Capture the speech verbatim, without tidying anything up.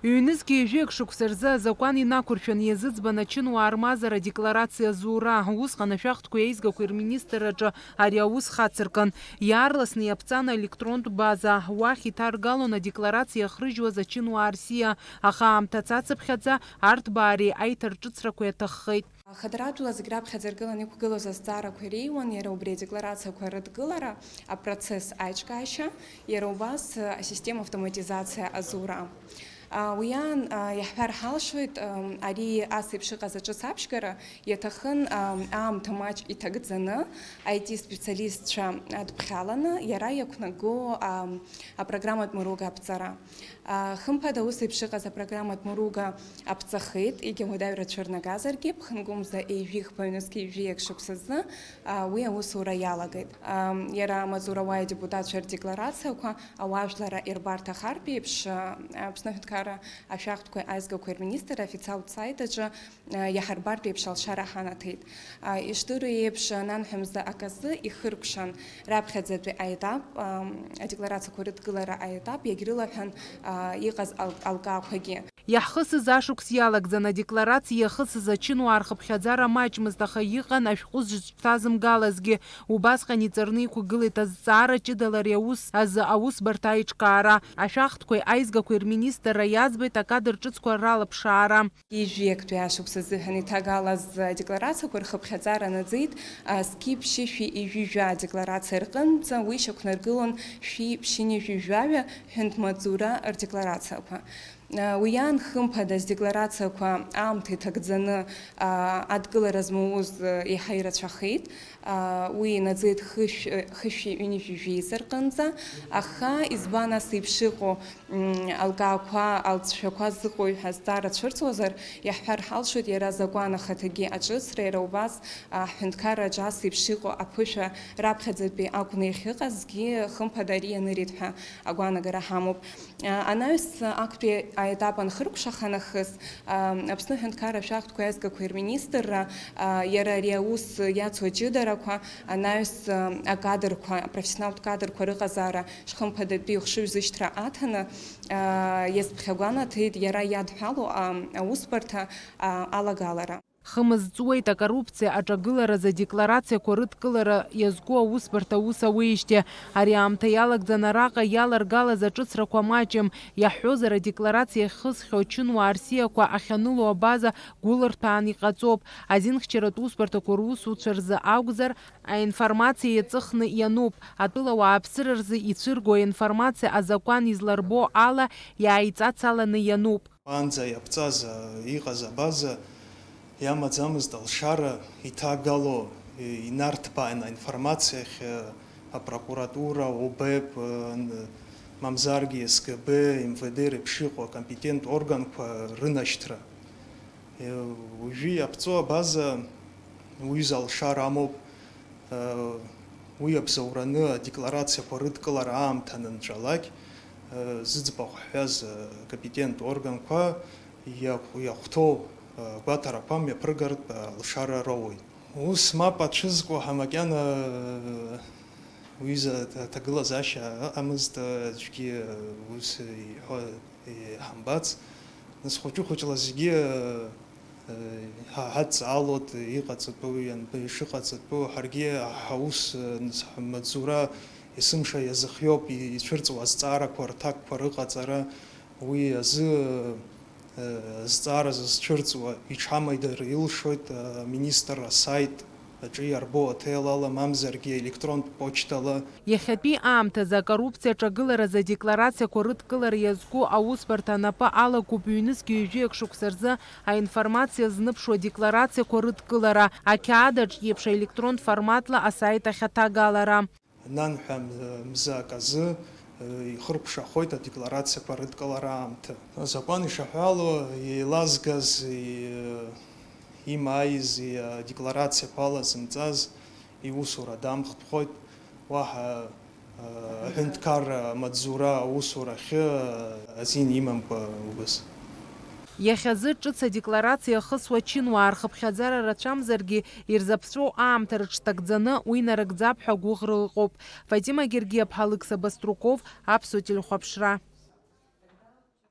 Ҩнызқьи ҩажәи акы шықәса рзы азакәан инақәыршәаны иазыӡбан ачынуаа рмазара адекларациа азура. Усҟан ашәахтәқәеи аизгақәеи рминистрраҿы ари аус хацыркын. Иаарласны иаԥҵан аелектронтә база. Уахь иҭаргалон адекларациа иахрыжьуаз ачынуаа рсиа, аха аамҭа цацыԥхьаӡа арҭбаареи аиҭарҿыцрақәеи аҭаххеит. Хадаратәла зегь раԥхьаӡа иргыланы иқәгылоз азҵаарақәа иреиуан иара убри адекларациақәа рыдгылара, апроцесс аиҿкаашьа, иара убас асистема автоматизациа азура. А, уи аан, а, иаҳҳәар ҳалшоит, ам, ари ас еиԥш иҟаз аҿыц аԥшьгара иаҭахын, ам, аамҭа маҷк иҭагӡаны, I T специалистцәа адԥхьаланы иара иақәнаго, ам, апрограмматә мыруга аԥҵара. А, хымԥада, ус еиԥш иҟаз апрограмматә мыруга аԥҵахеит, егьа уадаҩрацәа рнагазаргьы, ԥхынгәымза ҩажәи хԥа ҩнызқьи ҩажәи акы шықәсазы, а, уи аусура иалагеит. А, иара амаҵура ауаа адепутатцәа рдекларациақәа ауаажәларра ирбарҭахартә еиԥш, а, Аԥсны аҳәынҭқарра ашәахтәқәеи аизгақәеи рминистр аофициалтә саит аҿы, а, иаҳарбартә еиԥш алшара ҳанаҭеит. А, ишдыру еиԥш, нанҳәа мза аказы ихыркәшан раԥхьаӡатәи аетап, а, адекларациақәа рыдкылара аетап иагьрылаҳәан, а, иҟаз ал-, алкаақәагьы. Иаҳхысыз ашықәс иалагӡан адекларациа иахысыз ачынуаа рхыԥхьаӡара маҷмызт, аха иҟан ашәҟәы зыҿҭазымгалазгьы. Убасҟан иҵарны иқәгылеит азҵаара ҷыдала ари аус азы аусбарҭа аиҿкаара. Ашәахтәқәеи аизгақәеи рминистрра иаӡбеит акадр ҿыцқәа ралаԥшаара. Ҩажәи актәи ашықәс азыҳәан иҭагалаз адекларациақәа рхыԥхьаӡара наӡеит, а, зқьи ԥшьышәи ҩажәи жәа адекларациа рҟынӡа, уи шьақәнаргылон шәи ԥшьынҩажәи жәаҩа ҳәынҭмаҵзура рдекларациақәа. А, уи аан, хымԥада, адекларациақәа аамҭа иҭагӡаны, а, адкылара змоуз, а, еиҳа ирацәахеит. А, уи инаӡеит хышә-, хышәи ҩынҩажәи жәеиза рҟынӡа. Аха избан ас еиԥш иҟоу, м, алкаақәа, алҵшәақәа зыҟоу ҳәа азҵаара цәырҵуазар, иаҳҳәар ҳалшоит иара азакәан ахаҭагьы аҿыцра, иара убас, а, ҳҳәынҭқарраҿы ас еиԥш иҟоу аԥышәа раԥхьаӡатәи акәны иахьыҟазгьы, хымԥада, ари ианырит ҳәа агәаанагара ҳамоуп. А, анаҩс актәи аетап анхыркәшаха нахыс, а, Аԥсны аҳәынҭқарра ашәахтәқәеи аизгақәеи рминистрра, а, иара ари аус иацу аҷыдарақәа, анаҩс, а, акадрқәа, апрофессионалтә кадрқәа рыҟазаара шхымԥадатәи хшыҩзышьҭра аҭаны, а, иазԥхьагәанаҭеит иара иадҳәалоу, а, аусбарҭа, а, алагалара. Хымз ҵуеит акоррупциа аҿагыларазы адекларациақәа рыдкылара иазку аусбарҭа аус ауеижьҭеи. Ари аамҭа иалагӡан араҟа иаларгалаз аҿыцрақәа маҷым. Иаҳҳәозар, адекларациа иахьхысхьоу ачынуаа рсиақәа ахьаныло абаза гәылырҭәаан иҟаҵоуп. Азинхьчаратә усбарҭақәа русуцәа рзы акәзар, аинформациа иаҵыхны иануп. Атәылауааԥсыра рзы ицәырго аинформациа азакәан изларбо ала иааиҵацаланы иануп. Уаанӡа иаԥҵаз, а, иҟаз абаза иамаӡамызт алшара иҭагало, и-, инарҭбааит аинформациа ахь, а, апрокуратура, ОБЭП, а, н-, мамзаргьы СГБ, МВД реиԥш иҟоу акомпетенттә органқәа рынашьҭра. Е, уажәы иаԥҵоу абаза уҩыза алшара амоуп. Уи абзоураны адекларациақәа рыдкылара аамҭа анынҵәалак, зыӡбахә ҳҳәаз акомпетенттә органқәа иахә-, иахәҭоу гәаҭарақәа мҩаԥыргартә алшара роуеит. Ус мап ацәызкуа ҳәа макьана уҩыза аҭагылазаашьа ыҟамызт, аӡәгьы ус иҳәо иҳамбац. Нас хәыҷы-хәыҷла зегьы, э, ҳа-, ҳадҵаалоит, иҟаҵатәу, ианб-, ишыҟаҵатәу, ҳаргьы ҳаус, э, нас ҳмаҵзура есымша иазыхиоуп, и-, ицәырҵуа азҵаарақәа рҭакқәа рыҟаҵара, уи азы, э, азҵаара зызцәырҵуа иҽамаидыр илшоит, э, аминистрра асаит аҿы иарбоу аҭел ала, мамзаргьы електронтә почтала. Иахьатәи аамҭазы акоррупциа аҿагыларазы адекларациақәа рыдкылара иазку аусбарҭа анапы алакуп ҩнызқь ҩажәи акы шықәса рзы аинформациа зныԥшуа адекларациақәа рыдкылара, ақьаад аҿ еиԥш аелектронтә форматла асаит ахь аҭагалара. Нанҳәа мза аказы, э, ихыркәшахоит адекларациақәа рыдкылара аамҭа. Азакәан ишаҳәало, еилазгаз, и-, имааиз, и-, адекларациақәа ала зымҵаз иусура дамхтәхоит, уаҳа, э, аҳәынҭқарра амаҵзура аусурахьы, э, азин имамкәа убас. Иахьазы ҿыц адекларациа ахысуа ачынуаа рхыԥхьаӡара рацәамзаргьы, ирзаԥҵәоу аамҭа рыҽҭагӡаны уи нарыгӡап ҳәа агәыӷра ыҟоуп. Фатима Гергиаԥҳа, Алықьса Баструков, Аԥсуа телехәаԥшра.